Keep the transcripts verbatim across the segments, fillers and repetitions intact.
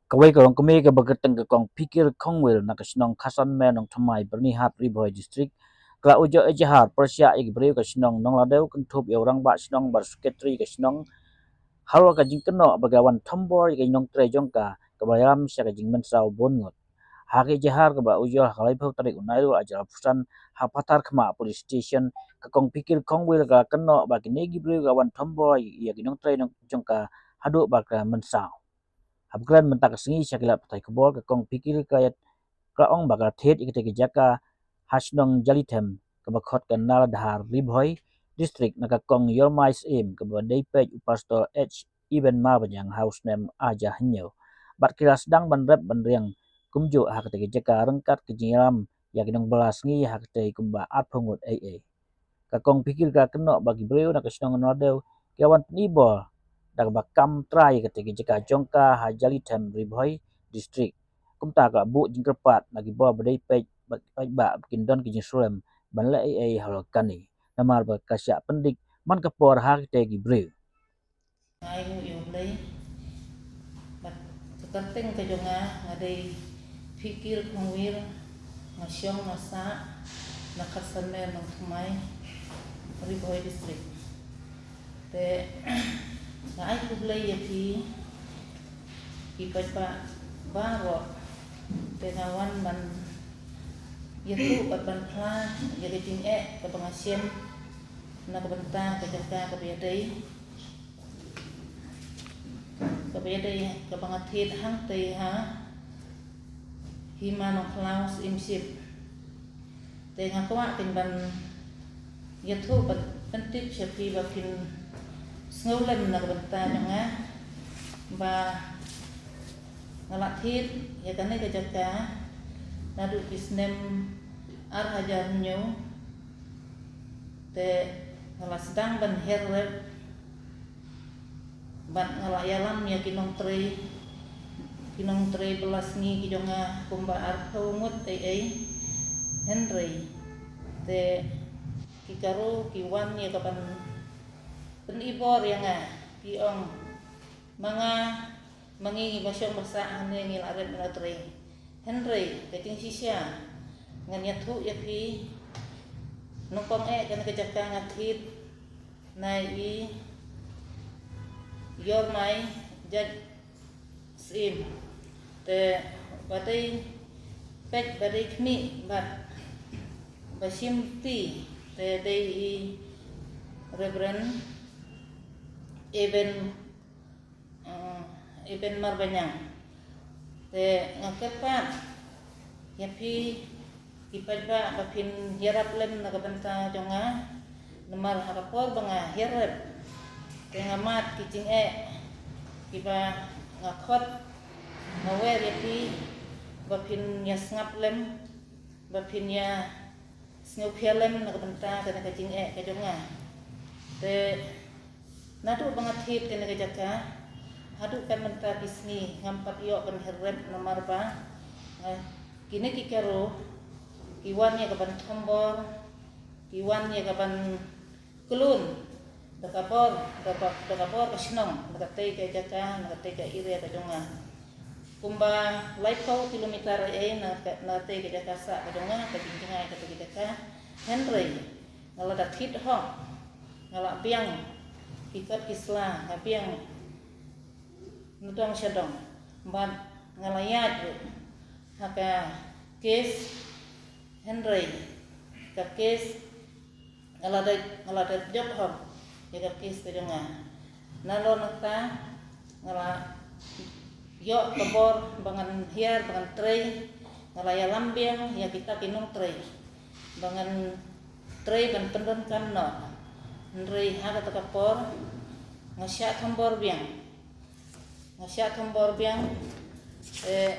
Kawei ka longkmie kaba kyrteng ka Kong Phikir Khongwir na ka shnong Khasan Mer Nongthymmai, Byrnihat, Ri Bhoi District, ka la ujoh ejahar pyrshah ïa ki briew ka shnong Nongladew kynthup ïa u rangbah shnong bad secretary ka shnong halor ka jingkynnoh ba ka wan thombor ïa ka nongtrei jong ka kaba ïalam sha ka jingmynsaw bun ngut. Ha ka ejahar kaba ujoh ha ka laiphew tarik u Nairu arhajar arphew san ha Patharkhmah Police Station, ka Kong Phikir Khongwir ka la kynnoh ba kine ki briew ka wan thombor ïa ki nongtrei jong ka haduh ba ka mynsaw. Haba kren mynta ka sngi sha ki lad pathai khubor, ka Kong Phikir ka ïa ka ong ba ka la thied ïa katei ka jaka ha shnong Jalithem kaba khot ka Naladhar, Ri Bhoi District, na ka Kong Ïormai Syiem kaba dei peit u Pastor H Eben Marbaniang ha u snem arhajar hynñiew. Bad ki la sdang ban rep ban riang kumjuh ha katei ka jaka ryngkat ka jingïalam ïa ki nongbylla sngi ha katei kumba arphew ngut ei ei. Ka Kong Phikir ka kynnoh ba ki briew na ka shnong Nongladew ki la wan pyni bor da kaba kam trai ïa katei ka jaka jong ka ha Jalithem, Ri Bhoi District. Kumta ka la buh jingkyrpad na ki bor ba dei peit ba, peit ba kin don ki jingsulem ban leh ei ei halor kane, namar ba ka shah pyndik man ka por ha katei ki briew. Nga ai nguh ïa U Blei. Bad ka kyrteng ka jong nga, nga dei Phikir Khongwir, nga shong nga sah na Khatsan Mer Nongthymmai, Ri Bhoi District. Te nga ai khublei ïa phi ki paidbah baroh. Te nga wan ban ïathuh bad ban phla ïa ka jingeh kaba nga shem na ka bynta ka jaka kaba ïadei, kaba ïadei kaba nga thied hangtei ha Hima Nongkhlaw Syiemship. Te nga kwah kein ban ïathuh bad pyntip sha phi ba phin sngewlem na ka bynta jong nga ba nga la thied ïa kane ka jaka naduh ki snem arhajar hynñiew. Te nga la sdang ban hiar rep bad nga la ïalam ïa ki nongtrei, ki nongtrei bylla sngi ki jong nga kumba arphew ngut ei ei. Hynrei te ki Garo ki wan ïa ka ban pyni bor ïa nga, ki ong ma nga ma ngi ngi ba shong ba sah hangne ngi la rep ngi la trei. Hynrei ka jingshisha ngan ïathuh ïa phi, nyngkong eh kane ka jaka nga thied na i Ïormai Jait Syiem. Te ba dei peit ba dei khmih bad ba shim ti te dei i Reverend Eben, eh, Eben Marbaniang. Te nga kyrpad ïa phi ki paidbah ba phin ïarap lem na ka bynta jong nga, namar ha ka por ba nga hiar rep te nga mad ki jingeh kiba nga khot, nga wer ïa phi ba phin ïa sngap lem, ba phin ïa sngewkhia lem na ka bynta kane ka jingeh ka jong nga. Te naduh ba nga thied kane ka jaka haduh kan mynta ki sngi ngam pat ïoh ban hiar rep namar ba, eh, kine ki Garo ki wan ïa ka ban thombor, ki wan ïa ka ban klun da ka bor, da ka, da ka bor ka shnong, da katei ka jaka, da katei ka area ka jong nga. Kumba laiphew kilometer ei ei na ka, na katei ka jaka sah ka jong nga, ka jingjngai katei ka jaka. Hynrei nga la da thied hok, nga la biang ki kot ki sla, nga biang na dong sha dong. Bad nga la ïaid ruh ha ka case, hynrei ka case nga la dep, nga la dep jop hok ïa ka case ka jong nga. Nalor nangta nga la ïoh ka bor ba ngan hiar, ba ngan trei, nga la ïalam biang ïa kita ki nongtrei ba ngan trei ban pyndonkam noh. Hynrei ha kata ka por nga shah thombor biang. Nga shah thombor biang, eh,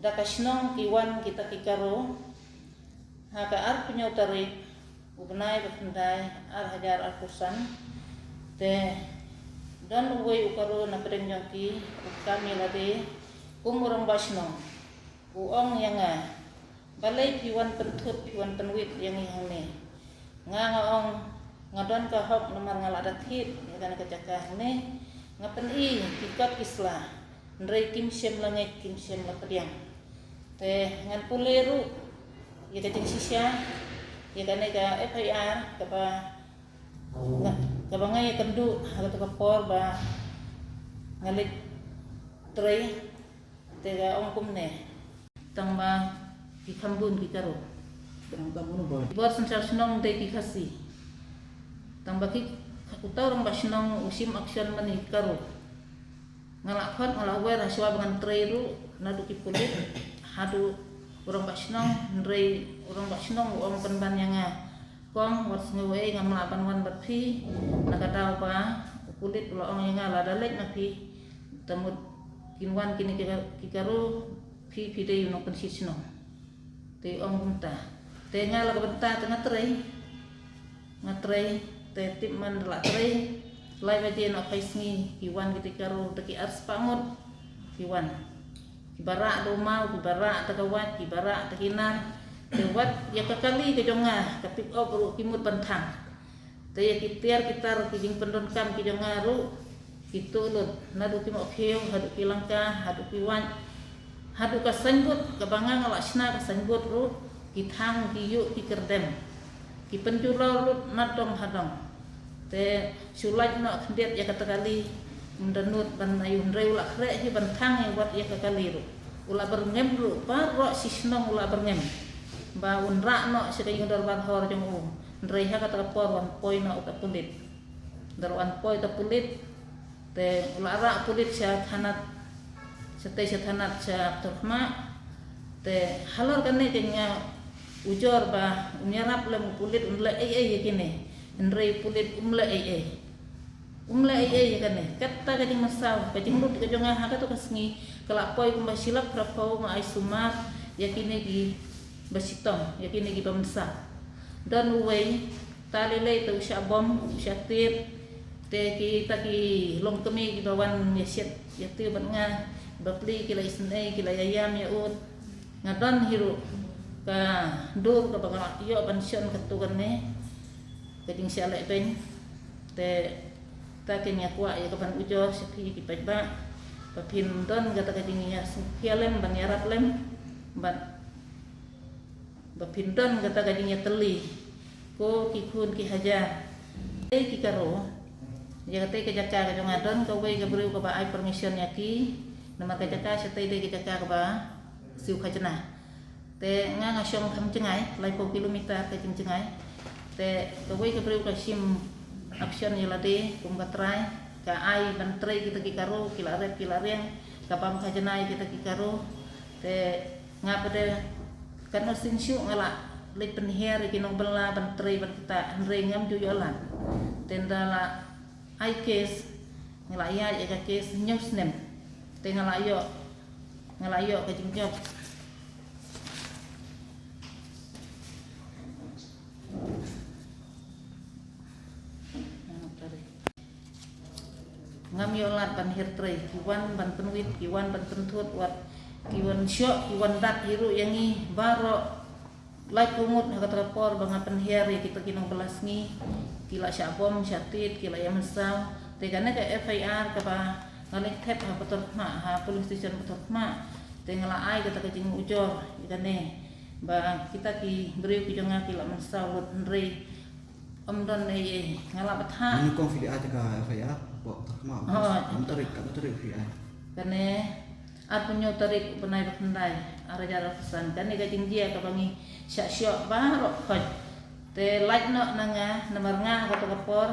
da ka shnong ki wan kita ki Garo ha ka arphew hynñiew tarik u bnai ba khyndai arhajar arphew san. Te don uwei u Garo na pdeng jong ki u kam ïa lade kum u rangbah shnong. U ong ïa nga, balei phi wan pynthut, phi wan pynwit ïa ngi hangne? Nga nga Don ka hok namar nga la da thied ïa kane ka jaka hangne. Nga pyni ki kot ki sla, hynrei kim shym la ngeit, kim shym la pdiang. Te ngan pule ruh ïa ka jingshisha ïa kane ka F I R kaba nga, kaba nga ïakynduh ha kata ka por ba nga leit trei. Te ka ong kumne: tang ba ki kham bun ki Garo. Tang ba bun ba. Bor synshar shnong dei ki Khasi. Tang ba ki, uta u rangbah shnong u shim action ban ïa ki Garo. Nga la khot, nga la wer, hashwa ba ngan trei ruh, naduh ki pulit haduh u rangbah shnong, hynrei u rangbah shnong u ong pynban ïa nga: Kong, wat sngew ei, ngam lah ban wan bad phi. Na ka daw ba u pulit u la ong ïa nga, lada leit ma phi, te mut kin wan kine ki, ki Garo, phi, phi dei u nongpynshit shnong. Te ong kumta. Te nga la ka bynta te nga trei. Nga trei, te tip man da la trei lai baje noh phai sngi, ki wan kita ki Garo, te ki arspah ngut ki wan. Kiba rah da u maw, kiba rah da ka wait, kiba rah da ki nar. Te wat ïa ka kali ka jong nga, ka pick up ruh ki mut ban thang. Te ïa ki tiar ki tar ki jingpyndonkam ki jong nga ruh ki tuh lut, naduh ki mohkhiew haduh ki lyngka, haduh ki wait, haduh ka signboard kaba nga, nga la shna ka signboard ruh ki thang, ki ïuh, ki kyrdem. Ki pynjulor lut na dong ha dong. Te shu lait noh khyndiat ïa kata kali, ym da nud ban ïuh, hynrei u la khreh hi ban thang ïa wat ïa ka kali ruh. U la byrngem ruh, baroh shi shnong u la byrngem ba un rah noh sha ka ïing dorbar hor jong u. Hynrei ha kata ka por wan poi noh uta pulit. Ynda la wan poi uta pulit, te u la rah pulit sha thanat, shatei sha thanat sha Patharkhmah. Te halor kane ka nga ujor ba um ïarap lem u pulit, un leh ei ei ïa kine. Hynrei u pulit um leh ei ei. Um leh ei ei ïa kane. Kata ka jingmynsaw, ka jinglut ka jong nga ha kato ka sngi ka la poi kumba shi lak phra phew, nga ai sumar ïa kine kiba shitom, ïa kine kiba mynsaw. Don uwei, ta lei lei te u shah bom, u shah tied. Te kita ki longkmie kiba wan ïa shet ïa tiew bad nga, bapli ki la isynei, ki la ïa ïam ïa ud. Nga don hi ruh ka dur kaba nga la ïoh ban shon katto katne ka jingshah lehbeiñ. Te ta ken nga kwah ïa ka ban ujor sha phi ki paidbah ba phin don kata ka jingïasngewkhia lem ban ïarap lem bad ba phin don kata ka jingïatylli ko ki khun ki hajar. Te ki Garo, ïa kata ka jaka ka jong nga don kawei ka briew kaba ai permission ïa ki, namar ka jaka shatei dei ka jaka kaba siew khajna. Te nga nga shong kham jngai, laiphew kilometer ka jingjngai. Te kawei ka briew ka shim action ïa lade kum ka trai, ka ai ban trei kita ki Garo, ki la rep ki la riang, ka bam khajna ïa kita ki Garo. Te nga pat de katno sien shuh nga la leit pynhiar ïa ki nongbylla ban trei bad kita, hynrei ngam ju ïoh lad. Te ynda la ai case, nga la ïaid ïa ka case hynñiew snem. Te nga la ïoh, nga la ïoh ka jingjop. Ngam ïoh lad ban hiar trei, ki wan ban pynwit, ki wan ban pynthut, wat ki wan shoh, ki wan dat hi ruh ïa ngi baroh. Laiphew ngut ha kata ka por ba nga pynhiar ïa kita ki nongbylla sngi, ki la shah bom, shah tied, ki la ïa mynsaw. Te kane ka F I R kaba nga leit thep ha Patharkhmah, ha police station Patharkhmah. Te nga la ai kata ka jingujor ïa kane ba kita ki briew ki jong nga ki la mynsaw lut, hynrei ym don ei ei. Nga la bthah. Mynno kong phi ai kata ka F I R? Ba Patharkhmah. Oh. Katno tarik, katno tarik phi ai? Kane arphew hynñiew tarik u bnai ba khyndai, ar hajar arphew san. Kane ka jingjia kaba ngi shah shoh baroh khoit. Te lait noh na nga, namar nga ha kata ka por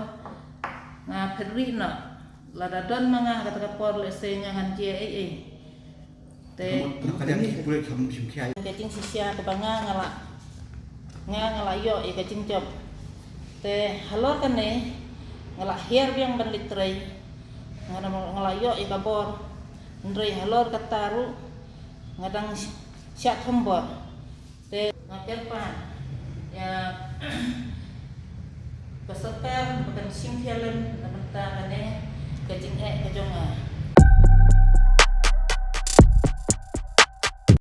nga phet rieh noh. Lada don ma nga ha kata ka por, lehse nga ngan jia ei ei. Te ka jingshisha kaba nga, nga la, nga, nga la ïoh ïa ka jingjop. Te halor kane nga la hiar biang ban leit trei. Nga, nga la ïoh ïa ka bor. Hynrei halor kata ruh nga dang sh-, shah thombor. Te nga kyrpad ïa ka sorkar ba kan shim khia lem na bynta kane ka jingeh ka jong nga.